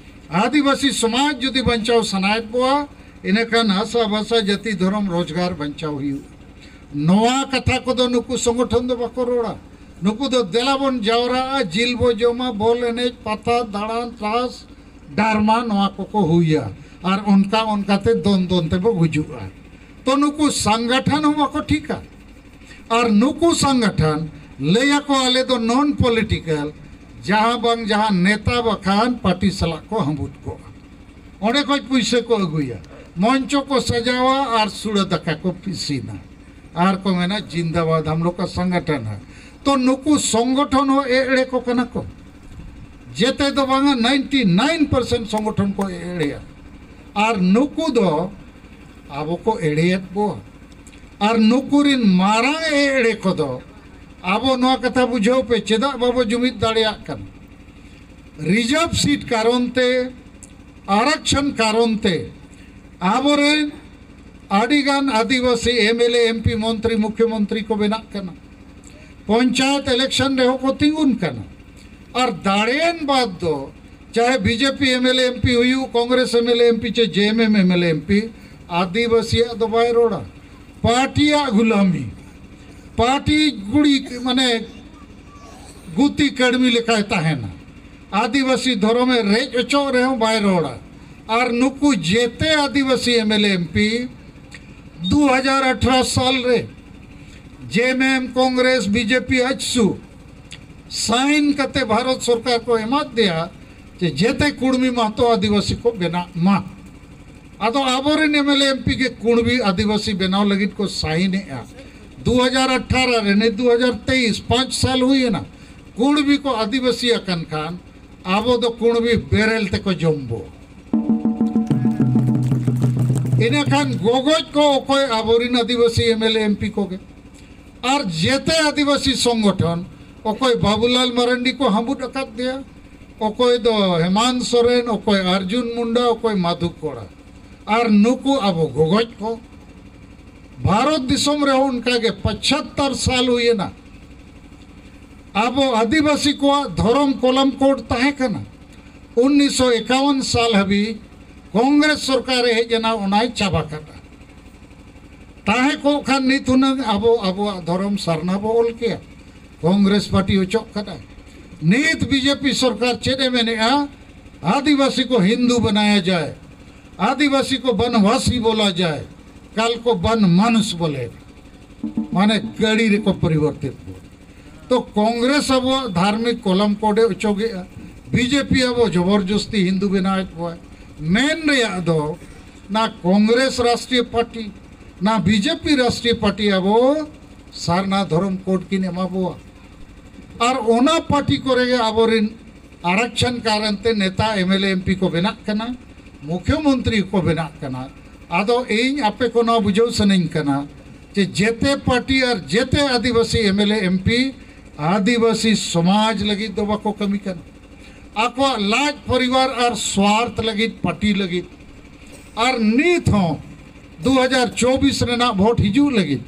ᱟᱹᱫᱤᱵᱟᱹᱥᱤ ᱥᱚᱢᱟᱡᱽ ᱡᱩᱫᱤ ᱵᱟᱧᱪᱟᱣ ᱥᱟᱱᱟᱭᱮᱫ ᱵᱚᱣᱟ, ᱤᱱᱟᱹᱠᱷᱟᱱ ᱦᱟᱥᱟ ᱵᱷᱟᱥᱟ ᱡᱟᱹᱛᱤ ᱫᱷᱚᱨᱚᱢ ᱨᱳᱡᱽᱜᱟᱨ ᱵᱟᱧᱪᱟᱣ ᱦᱩᱭᱩᱜᱼᱟ᱾ ᱱᱚᱣᱟ ᱠᱟᱛᱷᱟ ᱠᱚᱫᱚ ᱱᱩᱠᱩ ᱥᱚᱝᱜᱚᱴᱷᱚᱱ ᱫᱚ ᱵᱟᱠᱚ ᱨᱚᱲᱟ᱾ ᱱᱩᱠᱩ ᱫᱚ ᱫᱮᱞᱟ ᱵᱚᱱ ᱡᱟᱣᱨᱟᱜᱼᱟ, ᱡᱤᱞ ᱵᱚ ᱡᱚᱢᱟ, ᱵᱚᱞ ᱮᱱᱮᱡ, ᱯᱟᱛᱟ ᱫᱟᱬᱟᱱ, ᱛᱟᱥ, ᱰᱟᱨᱢᱟ, ᱱᱚᱣᱟ ᱠᱚᱠᱚ ᱦᱩᱭᱟ᱾ ᱟᱨ ᱚᱱᱠᱟ ᱚᱱᱠᱟᱛᱮ ᱫᱚᱱ ᱫᱚᱱ ᱛᱮᱵᱚ ᱜᱩᱡᱩᱜᱼᱟ᱾ ᱛᱚ ᱱᱩᱠᱩ ᱥᱚᱝᱜᱚᱴᱷᱚᱱ ᱦᱚᱸ ᱵᱟᱠᱚ ᱴᱷᱤᱠᱟ᱾ ᱟᱨ ᱱᱩᱠᱩ ᱥᱚᱝᱜᱚᱴᱷᱚᱱ ᱞᱟᱹᱭᱟᱠᱚ ᱟᱞᱮ ᱫᱚ ᱱᱚᱱ ᱯᱚᱞᱤᱴᱤᱠᱟᱞ, ᱡᱟᱦᱟᱸ ᱵᱟᱝ ᱡᱟᱦᱟᱸ ᱱᱮᱛᱟ ᱵᱟᱠᱷᱟᱱ ᱯᱟᱨᱴᱤ ᱥᱟᱞᱟᱜ ᱠᱚ ᱦᱟᱹᱵᱩᱫ ᱠᱚᱜᱼᱟ᱾ ᱚᱸᱰᱮ ᱠᱷᱚᱱ ᱯᱩᱭᱥᱟᱹ ᱠᱚ ᱟᱹᱜᱩᱭᱟ, ᱢᱚᱧᱪᱚ ᱠᱚ ᱥᱟᱡᱟᱣᱟ ᱟᱨ ᱥᱩᱲᱟᱹ ᱫᱟᱠᱟ ᱠᱚ ᱤᱥᱤᱱᱟ᱾ ᱟᱨ ᱠᱚ ᱢᱮᱱᱟ, "ᱡᱤᱱᱫᱟᱵᱟᱫ ᱦᱟᱢ ᱞᱳᱜ ᱠᱟ ᱥᱚᱝᱜᱚᱴᱷᱚᱱ ᱦᱟᱭ᱾" ᱛᱚ ᱱᱩᱠᱩ ᱥᱚᱝᱜᱚᱴᱷᱚᱱ ᱦᱚᱸ ᱮᱲᱮ ᱠᱚ ᱠᱟᱱᱟ ᱠᱚ, ᱡᱮᱛᱮ ᱫᱚ ᱵᱟᱝᱟ, ᱱᱟᱭᱤᱱᱴᱤ ᱱᱟᱭᱤᱱ ᱯᱟᱨᱥᱮᱱᱴ ᱥᱚᱝᱜᱚᱴᱷᱚᱱ ᱠᱚ ᱮᱲᱮᱭᱟ᱾ ᱟᱨ ᱱᱩᱠᱩ ᱫᱚ ᱟᱵᱚ ᱠᱚ ᱮᱲᱮᱭᱮᱫ ᱵᱚ᱾ ᱟᱨ ᱱᱩᱠᱩ ᱨᱤᱱ ᱢᱟᱨᱟᱝ ᱮᱲᱮ ᱠᱚᱫᱚ, ᱟᱵᱚ ᱱᱚᱣᱟ ᱠᱟᱛᱷᱟ ᱵᱩᱡᱷᱟᱹᱣ ᱯᱮ, ᱪᱮᱫᱟᱜ ᱵᱟᱵᱚ ᱡᱩᱢᱤᱫ ᱫᱟᱲᱮᱭᱟᱜ ᱠᱟᱱᱟ? ᱨᱤᱡᱟᱨᱵᱷ ᱥᱤᱴ ᱠᱟᱨᱚᱱ ᱛᱮ, ᱟᱨᱟᱠᱥᱚᱱ ᱠᱟᱨᱚᱱ ᱛᱮ ᱟᱵᱚᱨᱮᱱ ᱟᱹᱰᱤᱜᱟᱱ ᱟᱹᱫᱤᱵᱟᱹᱥᱤ ᱮᱢ ᱮᱞ ᱮ, ᱮᱢ ᱯᱤ, ᱢᱚᱱᱛᱨᱤ, ᱢᱩᱠᱷᱭᱚᱢᱚᱱᱛᱨᱤ ᱠᱚ ᱵᱮᱱᱟᱜ ᱠᱟᱱᱟ, ᱯᱚᱧᱪᱟᱭᱮᱛ ᱤᱞᱮᱠᱥᱚᱱ ᱨᱮᱦᱚᱸ ᱠᱚ ᱛᱤᱸᱜᱩᱱ ᱠᱟᱱᱟ᱾ ᱟᱨ ᱫᱟᱲᱮᱭᱮᱱ ᱵᱟᱫ ᱫᱚ ᱪᱟᱦᱮ BJP M L A, M P ᱦᱩᱭᱩᱜ, Congress M L A, M P ᱪᱮ ᱡᱮ ᱮᱢ ᱮᱢ ᱮᱢ ᱮᱞ ᱮ, ᱮᱢ ᱯᱤ, ᱟᱹᱫᱤᱵᱟᱹᱥᱤᱭᱟᱜ ᱫᱚ ᱵᱟᱭ ᱨᱚᱲᱟ᱾ ᱯᱟᱨᱴᱤᱭᱟᱜ ᱜᱩᱞᱟᱢᱤ, ᱯᱟᱨᱴᱤ ᱜᱩᱲᱤ ᱢᱟᱱᱮ ᱜᱩᱛᱤ ᱠᱟᱹᱲᱢᱤ ᱞᱮᱠᱟᱭ ᱛᱟᱦᱮᱱᱟ᱾ ᱟᱹᱫᱤᱵᱟᱹᱥᱤ ᱫᱷᱚᱨᱚᱢᱮ ᱨᱮᱡ ᱚᱪᱚᱜ ᱨᱮᱦᱚᱸ ᱵᱟᱭ ᱨᱚᱲᱟ᱾ ᱟᱨ ᱱᱩᱠᱩ ᱡᱮᱛᱮ ᱟᱹᱫᱤᱵᱟᱹᱥᱤ ᱮᱢ ᱮᱞ ᱮ, ᱮᱢ ᱯᱤ ᱫᱩ ᱦᱟᱡᱟᱨ ᱟᱴᱷᱨᱚ ᱥᱟᱞ ᱨᱮ ᱡᱮ ᱮᱢ ᱮᱢ, ᱠᱚᱝᱜᱨᱮᱥ, ᱵᱤᱡᱮᱯᱤ, ᱟᱡᱥᱩ ᱥᱟᱭᱤᱱ ᱠᱟᱛᱮ ᱵᱷᱟᱨᱚᱛ ᱥᱚᱨᱠᱟᱨ ᱠᱚ ᱮᱢᱟᱫ ᱫᱮᱭᱟ ᱡᱮ ᱡᱮᱛᱮ ᱠᱩᱲᱢᱤ ᱢᱟᱦᱛᱚ ᱟᱹᱫᱤᱵᱟᱹᱥᱤ ᱠᱚ ᱵᱮᱱᱟᱜ ᱢᱟ᱾ ᱟᱫᱚ ᱟᱵᱚᱨᱮᱱ ᱮᱢ ᱮᱞ ᱮ, ᱮᱢ ᱯᱤ ᱜᱮ ᱠᱩᱲᱢᱤ ᱟᱹᱫᱤᱵᱟᱹᱥᱤ ᱵᱮᱱᱟᱣ ᱞᱟᱹᱜᱤᱫ ᱠᱚ ᱥᱟᱭᱤᱱᱮᱜᱼᱟ᱾ ᱫᱩ ᱦᱟᱡᱟᱨ ᱟᱴᱷᱟᱨᱚ ᱨᱮ, ᱱᱤᱛ ᱫᱩ ᱦᱟᱡᱟᱨ ᱛᱮᱭᱤᱥ, ᱯᱟᱸᱪ ᱥᱟᱞ ᱦᱩᱭᱮᱱᱟ᱾ ᱠᱩᱲᱢᱤ ᱠᱚ ᱟᱹᱫᱤᱵᱟᱹᱥᱤ ᱟᱠᱟᱱ ᱠᱷᱟᱱ ᱟᱵᱚ ᱫᱚ ᱠᱩᱲᱢᱤ ᱵᱮᱨᱮᱞ ᱛᱮᱠᱚ ᱡᱚᱢ ᱵᱚ᱾ ᱤᱱᱟᱹᱠᱷᱟᱱ ᱜᱚᱜᱚᱡ ᱠᱚ ᱚᱠᱚᱭ? ᱟᱵᱚᱨᱮᱱ ᱟᱹᱫᱤᱵᱟᱹᱥᱤ ᱮᱢ ᱮᱞ ᱮ, ᱮᱢ ᱯᱤ ᱠᱚᱜᱮ᱾ ᱟᱨ ᱡᱮᱛᱮ ᱟᱹᱫᱤᱵᱟᱹᱥᱤ ᱥᱚᱝᱜᱚᱴᱷᱚᱱ, ᱚᱠᱚᱭ ᱵᱟᱵᱩᱞᱟᱞ ᱢᱟᱨᱟᱱᱰᱤ ᱠᱚ ᱦᱟᱹᱵᱩᱫ ᱟᱠᱟᱫ ᱫᱮᱭᱟ, ᱚᱠᱚᱭ ᱫᱚ ᱦᱮᱢᱟᱱᱛ ᱥᱚᱨᱮᱱ, ᱚᱠᱚᱭ ᱟᱨᱡᱩᱱ ᱢᱩᱱᱰᱟ, ᱚᱠᱚᱭ ᱢᱟᱫᱷᱩ ᱠᱚᱲᱟ, ᱟᱨ ᱱᱩᱠᱩ ᱟᱵᱚ ᱜᱚᱜᱚᱡ ᱠᱚ᱾ ᱵᱷᱟᱨᱚᱛ ᱫᱤᱥᱚᱢ ᱨᱮᱦᱚᱸ ᱚᱱᱠᱟᱜᱮ ᱯᱟᱪᱷᱟᱛᱛᱟᱨ ᱥᱟᱞ ᱦᱩᱭᱮᱱᱟ᱾ ᱟᱵᱚ ᱟᱹᱫᱤᱵᱟᱹᱥᱤ ᱠᱚᱣᱟᱜ ᱫᱷᱚᱨᱚᱢ ᱠᱚᱞᱚᱢ ᱠᱳᱰ ᱛᱟᱦᱮᱸ ᱠᱟᱱᱟ᱾ ᱩᱱᱤᱥᱥᱚ ᱮᱠᱟᱣᱚᱱ ᱥᱟᱞ ᱦᱟᱹᱵᱤᱡ ᱠᱚᱝᱜᱨᱮᱥ ᱥᱚᱨᱠᱟᱨᱮ ᱦᱮᱡ ᱮᱱᱟ, ᱚᱱᱟᱭ ᱪᱟᱵᱟ ᱠᱟᱫᱟ᱾ ᱛᱟᱦᱮᱸ ᱠᱚᱜ ᱠᱷᱟᱱ ᱱᱤᱛ ᱦᱩᱱᱟᱹᱝ ᱟᱵᱚ ᱟᱵᱚᱣᱟᱜ ᱫᱷᱚᱨᱚᱢ ᱥᱟᱨᱱᱟ ᱵᱚ ᱚᱞ ᱠᱮᱭᱟ᱾ ᱠᱚᱝᱜᱨᱮᱥ ᱯᱟᱨᱴᱤ ᱚᱪᱚᱜ ᱠᱟᱫᱟᱭ᱾ ᱱᱤᱛ ᱵᱤᱡᱮᱯᱤ ᱥᱚᱨᱠᱟᱨ ᱪᱮᱫ ᱮ ᱢᱮᱱᱮᱜᱼᱟ? ᱟᱹᱫᱤᱵᱟᱹᱥᱤ ᱠᱚ ᱦᱤᱱᱫᱩ ᱵᱟᱱᱟᱭᱟ ᱡᱟᱭ, ᱟᱹᱫᱤᱵᱟᱹᱥᱤ ᱠᱚ ᱵᱟᱱᱣᱟᱥᱤ ᱵᱚᱞᱟ ᱡᱟᱭ, ᱠᱟᱞ ᱠᱚ ᱵᱟᱱ ᱢᱟᱱᱩᱥ ᱵᱚᱞᱮ, ᱢᱟᱱᱮ ᱜᱟᱹᱲᱤ ᱨᱮᱠᱚ ᱯᱚᱨᱤᱵᱚᱨᱛᱤᱛ ᱠᱚᱣᱟ᱾ ᱛᱚ ᱠᱚᱝᱜᱨᱮᱥ ᱟᱵᱚᱣᱟᱜ ᱫᱷᱟᱨᱢᱤᱠ ᱠᱚᱞᱚᱢ ᱠᱳᱰ ᱮ ᱚᱪᱚᱜᱮᱜᱼᱟ, ᱵᱤᱡᱮᱯᱤ ᱟᱵᱚ ᱡᱚᱵᱚᱨᱡᱚᱥᱛᱤ ᱦᱤᱱᱫᱩ ᱵᱮᱱᱟᱣᱮᱫ ᱠᱚᱣᱟᱭ᱾ ᱢᱮᱱ ᱨᱮᱭᱟᱜ ᱫᱚ ᱱᱟ ᱠᱚᱝᱜᱨᱮᱥ ᱨᱟᱥᱴᱨᱤᱭᱚ ᱯᱟᱨᱴᱤ, ᱱᱟ ᱵᱤᱡᱮᱯᱤ ᱨᱟᱥᱴᱨᱤᱭᱚ ᱯᱟᱨᱴᱤ ᱟᱵᱚ ᱥᱟᱨᱱᱟ ᱫᱷᱚᱨᱚᱢ ᱠᱳᱰ ᱠᱤᱱ ᱮᱢᱟ ᱵᱚᱣᱟ᱾ ᱟᱨ ᱚᱱᱟ ᱯᱟᱨᱴᱤ ᱠᱚᱨᱮ ᱜᱮ ᱟᱵᱚᱨᱮᱱ ᱟᱨᱟᱠᱪᱷᱟᱱ ᱠᱟᱨᱚᱱ ᱛᱮ ᱱᱮᱛᱟ ᱮᱢ ᱮᱞ ᱮ ᱮᱢ ᱯᱤ ᱠᱚ ᱵᱮᱱᱟᱜ ᱠᱟᱱᱟ, ᱢᱩᱠᱷᱭᱚᱢᱚᱱᱛᱨᱤ ᱠᱚ ᱵᱮᱱᱟᱜ ᱠᱟᱱᱟ᱾ ᱟᱫᱚ ᱤᱧ ᱟᱯᱮ ᱠᱚ ᱱᱚᱣᱟ ᱵᱩᱡᱷᱟᱹᱣ ᱥᱟᱱᱟᱧ ᱠᱟᱱᱟ ᱡᱮ ᱡᱮᱛᱮ ᱯᱟᱨᱴᱤ ᱟᱨ ᱡᱮᱛᱮ ᱟᱹᱫᱤᱵᱟᱹᱥᱤ ᱮᱢ ᱮᱞ ᱮ ᱮᱢ ᱯᱤ ᱟᱹᱫᱤᱵᱟᱹᱥᱤ ᱥᱚᱢᱟᱡᱽ ᱞᱟᱹᱜᱤᱫ ᱫᱚ ᱵᱟᱠᱚ ᱠᱟᱹᱢᱤ ᱠᱟᱱᱟ, ᱟᱠᱚᱣᱟᱜ ᱞᱟᱡ ᱯᱚᱨᱤᱵᱟᱨ ᱟᱨ ᱥᱣᱟᱨᱛᱷ ᱞᱟᱹᱜᱤᱫ, ᱯᱟᱨᱴᱤ ᱞᱟᱹᱜᱤᱫ᱾ ᱟᱨ ᱱᱤᱛ ᱦᱚᱸ ᱫᱩ ᱦᱟᱡᱟᱨ ᱪᱚᱵᱵᱤᱥ ᱨᱮᱱᱟᱜ ᱵᱷᱳᱴ ᱦᱤᱡᱩᱜ ᱞᱟᱹᱜᱤᱫ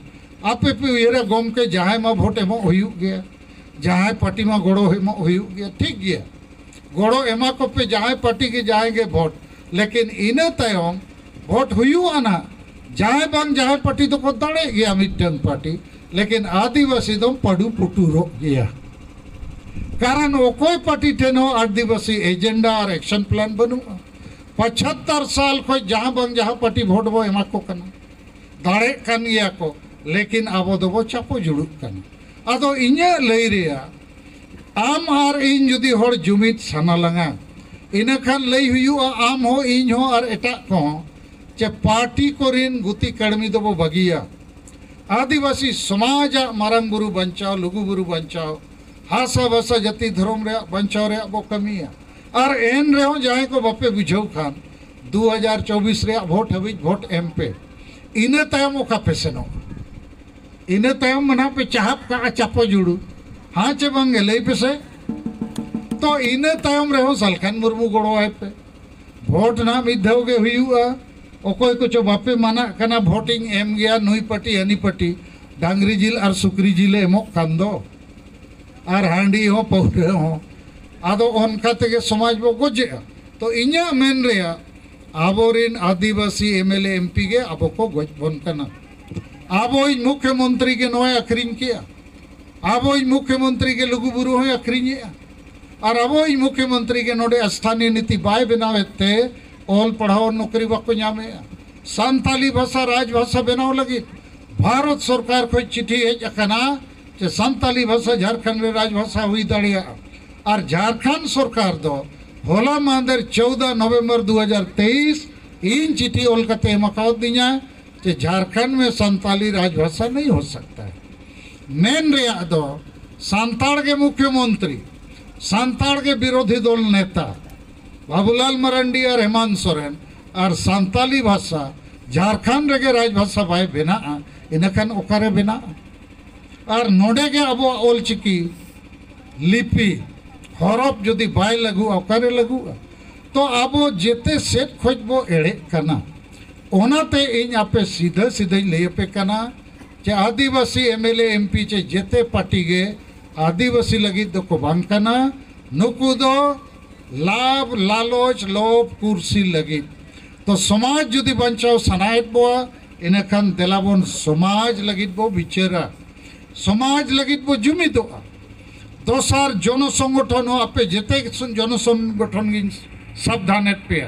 ᱟᱯᱮ ᱯᱮ ᱩᱭᱦᱟᱹᱨᱟ, ᱜᱚᱢᱠᱮ, ᱡᱟᱦᱟᱸᱭ ᱢᱟ ᱵᱷᱳᱴ ᱮᱢᱚᱜ ᱦᱩᱭᱩᱜ ᱜᱮᱭᱟ, ᱡᱟᱦᱟᱸᱭ ᱯᱟᱨᱴᱤ ᱢᱟ ᱜᱚᱲᱚ ᱮᱢᱚᱜ ᱦᱩᱭᱩᱜ ᱜᱮᱭᱟ, ᱴᱷᱤᱠ ᱜᱮᱭᱟ, ᱜᱚᱲᱚ ᱮᱢᱟ ᱠᱚᱯᱮ ᱡᱟᱦᱟᱸᱭ ᱯᱟᱨᱴᱤ ᱜᱮ, ᱡᱟᱦᱟᱸᱭ ᱜᱮ ᱵᱷᱳᱴ, ᱞᱮᱠᱤᱱ ᱤᱱᱟᱹ ᱛᱟᱭᱚᱢ ᱵᱷᱳᱴ ᱦᱩᱭᱩᱜᱼᱟ ᱱᱟᱦᱟᱜ, ᱡᱟᱦᱟᱸᱭ ᱵᱟᱝ ᱡᱟᱦᱟᱸᱭ ᱯᱟᱨᱴᱤ ᱫᱚᱠᱚ ᱫᱟᱲᱮᱜ ᱜᱮᱭᱟ ᱢᱤᱫᱴᱟᱝ ᱯᱟᱨᱴᱤ, ᱞᱮᱠᱤᱱ ᱟᱹᱫᱤᱵᱟᱹᱥᱤ ᱫᱚᱢ ᱯᱟᱹᱰᱩ ᱯᱩᱴᱩᱨᱚᱜ ᱜᱮᱭᱟ᱾ ᱠᱟᱨᱚᱱ ᱚᱠᱚᱭ ᱯᱟᱨᱴᱤ ᱴᱷᱮᱱ ᱦᱚᱸ ᱟᱹᱫᱤᱵᱟᱹᱥᱤ ᱮᱡᱮᱱᱰᱟ ᱟᱨ ᱮᱠᱥᱚᱱ ᱯᱞᱟᱱ ᱵᱟᱹᱱᱩᱜᱼᱟ᱾ ᱯᱟᱪᱷᱟᱛᱛᱟᱨ ᱥᱟᱞ ᱠᱷᱚᱱ ᱡᱟᱦᱟᱸ ᱵᱟᱝ ᱡᱟᱦᱟᱸ ᱯᱟᱨᱴᱤ ᱵᱷᱳᱴ ᱵᱚ ᱮᱢᱟ ᱠᱚ ᱠᱟᱱᱟ, ᱫᱟᱲᱮᱜ ᱠᱟᱱ ᱜᱮᱭᱟ ᱠᱚ, ᱞᱮᱠᱤᱱ ᱟᱵᱚ ᱫᱚᱵᱚ ᱪᱟᱯᱚ ᱡᱩᱲᱩᱜ ᱠᱟᱱᱟ᱾ ᱟᱫᱚ ᱤᱧᱟᱹᱜ ᱞᱟᱹᱭ ᱨᱮᱭᱟᱜ, ᱟᱢ ᱟᱨ ᱤᱧ ᱡᱩᱫᱤ ᱦᱚᱲ ᱡᱩᱢᱤᱫ ᱥᱟᱱᱟ ᱞᱟᱝᱟ, ᱤᱱᱟᱹ ᱠᱷᱟᱱ ᱞᱟᱹᱭ ᱦᱩᱭᱩᱜᱼᱟ, ᱟᱢ ᱦᱚᱸ, ᱤᱧ ᱦᱚᱸ ᱟᱨ ᱮᱴᱟᱜ ᱠᱚᱦᱚᱸ, ᱪᱮ ᱯᱟᱨᱴᱤ ᱠᱚᱨᱮᱱ ᱜᱩᱛᱤ ᱠᱟᱹᱲᱢᱤ ᱫᱚᱵᱚ ᱵᱟᱹᱜᱤᱭᱟ᱾ ᱟᱹᱫᱤᱵᱟᱹᱥᱤ ᱥᱚᱢᱟᱡᱟᱜ ᱢᱟᱨᱟᱝ ᱵᱩᱨᱩ ᱵᱟᱧᱪᱟᱣ, ᱞᱩᱜᱩ ᱵᱩᱨᱩ ᱵᱟᱧᱪᱟᱣ, ᱦᱟᱥᱟ ᱵᱷᱟᱥᱟ ᱡᱟᱹᱛᱤ ᱫᱷᱚᱨᱚᱢ ᱨᱮᱭᱟᱜ ᱵᱟᱧᱪᱟᱣ ᱨᱮᱭᱟᱜ ᱵᱚ ᱠᱟᱹᱢᱤᱭᱟ᱾ ᱟᱨ ᱮᱱ ᱨᱮᱦᱚᱸ ᱡᱟᱦᱟᱸᱭ ᱠᱚ ᱵᱟᱯᱮ ᱵᱩᱡᱷᱟᱹᱣ ᱠᱷᱟᱱ, ᱫᱩ ᱦᱟᱡᱟᱨ ᱪᱚᱵᱵᱤᱥ ᱨᱮᱭᱟᱜ ᱵᱷᱳᱴ ᱦᱟᱹᱵᱤᱡ ᱵᱷᱳᱴ ᱮᱢ ᱯᱮ᱾ ᱤᱱᱟᱹ ᱛᱟᱭᱚᱢ ᱚᱠᱟ ᱯᱮ ᱥᱮᱱᱚᱜᱼᱟ? ᱤᱱᱟᱹ ᱛᱟᱭᱚᱢ ᱢᱟ ᱱᱟᱦᱟᱜ ᱯᱮ ᱪᱟᱦᱟᱵ ᱠᱟᱜᱼᱟ ᱪᱟᱯᱚ ᱡᱩᱲᱩ, ᱦᱮᱸ ᱪᱮ ᱵᱟᱝ ᱜᱮ? ᱞᱟᱹᱭ ᱯᱮᱥᱮ᱾ ᱛᱚ ᱤᱱᱟᱹ ᱛᱟᱭᱚᱢ ᱨᱮᱦᱚᱸ ᱥᱟᱞᱠᱷᱟᱱ ᱢᱩᱨᱢᱩ ᱜᱚᱲᱚᱣᱟᱭ ᱯᱮ᱾ ᱵᱷᱳᱴ ᱱᱟᱦᱟᱜ ᱢᱤᱫ ᱫᱷᱟᱣ ᱜᱮ ᱦᱩᱭᱩᱜᱼᱟ᱾ ᱚᱠᱚᱭ ᱠᱚᱪᱚ ᱵᱟᱯᱮ ᱢᱟᱱᱟᱜ ᱠᱟᱱᱟ, ᱵᱷᱳᱴ ᱤᱧ ᱮᱢ ᱜᱮᱭᱟ, ᱱᱩᱭ ᱯᱟᱹᱴᱤ ᱦᱟᱹᱱᱤ ᱯᱟᱹᱴᱤ, ᱰᱟᱝᱨᱤ ᱡᱤᱞ ᱟᱨ ᱥᱩᱠᱨᱤ ᱡᱤᱞᱮ ᱮᱢᱚᱜ ᱠᱟᱱ ᱫᱚ, ᱟᱨ ᱦᱟᱺᱰᱤ ᱦᱚᱸ ᱯᱟᱹᱣᱨᱟᱹ ᱦᱚᱸ᱾ ᱟᱫᱚ ᱚᱱᱠᱟ ᱛᱮᱜᱮ ᱥᱚᱢᱟᱡᱽ ᱵᱚ ᱜᱚᱡᱮᱜᱼᱟ᱾ ᱛᱚ ᱤᱧᱟᱹᱜ ᱢᱮᱱ ᱨᱮᱭᱟᱜ, ᱟᱵᱚᱨᱮᱱ ᱟᱹᱫᱤᱵᱟᱹᱥᱤ ᱮᱢ ᱮᱞ ᱮ ᱮᱢ ᱯᱤ ᱜᱮ ᱟᱵᱚ ᱠᱚ ᱜᱚᱡ ᱵᱚᱱ ᱠᱟᱱᱟ᱾ ᱟᱵᱚᱭᱤᱡ ᱢᱩᱠᱷᱭᱚᱢᱚᱱᱛᱨᱤ ᱜᱮ ᱱᱚᱣᱟᱭ ᱟᱹᱠᱷᱨᱤᱧ ᱠᱮᱜᱼᱟ, ᱟᱵᱚᱭᱤᱡ ᱢᱩᱠᱷᱭᱚᱢᱚᱱᱛᱨᱤ ᱜᱮ ᱞᱩᱜᱩ ᱵᱩᱨᱩ ᱦᱚᱸᱭ ᱟᱹᱠᱷᱨᱤᱧᱮᱜᱼᱟ, ᱟᱨ ᱟᱵᱚᱭᱤᱡ ᱢᱩᱠᱷᱭᱚᱢᱚᱱᱛᱨᱤ ᱜᱮ ᱱᱚᱰᱮ ᱥᱛᱷᱟᱱᱤᱭᱚ ᱱᱤᱛᱤ ᱵᱟᱭ ᱵᱮᱱᱟᱣᱮᱫ ᱛᱮ ᱚᱞ ᱯᱟᱲᱦᱟᱣ ᱱᱚᱠᱨᱤ ᱵᱟᱠᱚ ᱧᱟᱢᱮᱜᱼᱟ᱾ ᱥᱟᱱᱛᱟᱞᱤ ᱵᱷᱟᱥᱟ ᱨᱟᱡᱽ ᱵᱷᱟᱥᱟ ᱵᱮᱱᱟᱣ ᱞᱟᱹᱜᱤᱫ ᱵᱷᱟᱨᱚᱛ ᱥᱚᱨᱠᱟᱨ ᱠᱷᱚᱱ ᱪᱤᱴᱷᱤ ᱦᱮᱡ ᱟᱠᱟᱱᱟ, ᱪᱮ ᱥᱟᱱᱛᱟᱞᱤ ᱵᱷᱟᱥᱟ ᱡᱷᱟᱲᱠᱷᱚᱸᱰ ᱨᱮ ᱨᱟᱡᱽ ᱵᱷᱟᱥᱟ ᱦᱩᱭ ᱫᱟᱲᱮᱭᱟᱜᱼᱟ᱾ ᱟᱨ ᱡᱷᱟᱲᱠᱷᱚᱸᱰ ᱥᱚᱨᱠᱟᱨ ᱫᱚ ᱦᱚᱞᱟ ᱢᱟᱦᱫᱮᱨ ᱪᱳᱣᱫᱟ ᱱᱚᱵᱷᱮᱢᱵᱚᱨ ᱫᱩ ᱦᱟᱡᱟᱨ ᱛᱮᱭᱤᱥ ᱤᱧ ᱪᱤᱴᱷᱤ ᱚᱞ ᱠᱟᱛᱮ ᱮᱢ ᱟᱠᱟᱣᱟᱫᱤᱧᱟ ᱡᱮ ᱡᱷᱟᱲᱠᱷᱚᱸᱰ ᱢᱮ ᱥᱟᱱᱛᱟᱞᱤ ᱨᱟᱡᱽ ᱵᱷᱟᱥᱟ ᱱᱟᱦᱤ ᱦᱳ ᱥᱟᱠᱛᱟ ᱦᱟᱭ᱾ ᱢᱮᱱ ᱨᱮᱭᱟᱜ ᱫᱚ ᱥᱟᱱᱛᱟᱲ ᱜᱮ ᱢᱩᱠᱷᱭᱚᱢᱚᱱᱛᱨᱤ, ᱥᱟᱱᱛᱟᱲ ᱜᱮ ᱵᱤᱨᱳᱫᱷᱤ ᱫᱚᱞ ᱱᱮᱛᱟ ᱵᱟᱵᱩᱞᱟᱞ ᱢᱟᱨᱟᱱᱰᱤ ᱟᱨ ᱦᱮᱢᱟᱱᱛ ᱥᱚᱨᱮᱱ ᱟᱨ ᱥᱟᱱᱛᱟᱞᱤ ᱵᱷᱟᱥᱟ ᱡᱷᱟᱲᱠᱷᱚᱸᱰ ᱨᱮᱜᱮ ᱨᱟᱡᱽ ᱵᱷᱟᱥᱟ ᱵᱟᱭ ᱵᱮᱱᱟᱜᱼᱟ, ᱤᱱᱟᱹᱠᱷᱟᱱ ᱚᱠᱟᱨᱮ ᱵᱮᱱᱟᱜᱼᱟ? ᱟᱨ ᱱᱚᱰᱮ ᱜᱮ ᱟᱵᱚᱣᱟᱜ ᱚᱞᱪᱤᱠᱤ ᱞᱤᱯᱤ ᱦᱚᱨᱚᱯ ᱡᱩᱫᱤ ᱵᱟᱭ ᱞᱟᱹᱜᱩᱜᱼᱟ, ᱚᱠᱟᱨᱮ ᱞᱟᱹᱜᱩᱜᱼᱟ? ᱛᱚ ᱟᱵᱚ ᱡᱮᱛᱮ ᱥᱮᱫ ᱠᱷᱚᱡ ᱵᱚ ᱮᱲᱮᱜ ᱠᱟᱱᱟ᱾ ᱚᱱᱟᱛᱮ ᱤᱧ ᱟᱯᱮ ᱥᱤᱫᱷᱟᱹ ᱥᱤᱫᱷᱟᱹᱧ ᱞᱟᱹᱭ ᱟᱯᱮ ᱠᱟᱱᱟ ᱡᱮ ᱟᱹᱫᱤᱵᱟᱹᱥᱤ ᱮᱢ ᱮᱞ ᱮ ᱮᱢ ᱯᱤ ᱪᱮ ᱡᱮᱛᱮ ᱯᱟᱨᱴᱤ ᱜᱮ ᱟᱹᱫᱤᱵᱟᱹᱥᱤ ᱞᱟᱹᱜᱤᱫ ᱫᱚᱠᱚ ᱵᱟᱝ ᱠᱟᱱᱟ᱾ ᱱᱩᱠᱩ ᱫᱚ ᱞᱟᱵᱷ, ᱞᱟᱞᱚᱪ, ᱞᱳᱵᱷ, ᱠᱩᱨᱥᱤ ᱞᱟᱹᱜᱤᱫ᱾ ᱛᱚ ᱥᱚᱢᱟᱡᱽ ᱡᱩᱫᱤ ᱵᱟᱧᱪᱟᱣ ᱥᱟᱱᱟᱭᱮᱫ ᱵᱚᱣᱟ, ᱤᱱᱟᱹᱠᱷᱟᱱ ᱫᱮᱞᱟ ᱵᱚᱱ ᱥᱚᱢᱟᱡᱽ ᱞᱟᱹᱜᱤᱫ ᱵᱚ ᱵᱤᱪᱟᱹᱨᱟ᱾ ᱥᱚᱢᱟᱡᱽ ᱞᱟᱹᱜᱤᱫ ᱵᱚ ᱡᱩᱢᱤᱫᱚᱜᱼᱟ᱾ ᱫᱚᱥᱟᱨ, ᱡᱚᱱᱚ ᱥᱚᱝᱜᱚᱴᱷᱚᱱ ᱦᱚᱸ ᱟᱯᱮ ᱡᱮᱛᱮ ᱡᱚᱱᱚ ᱥᱚᱝᱜᱚᱴᱷᱚᱱ ᱜᱤᱧ ᱥᱟᱵᱫᱷᱟᱱᱮᱫ ᱯᱮᱭᱟ᱾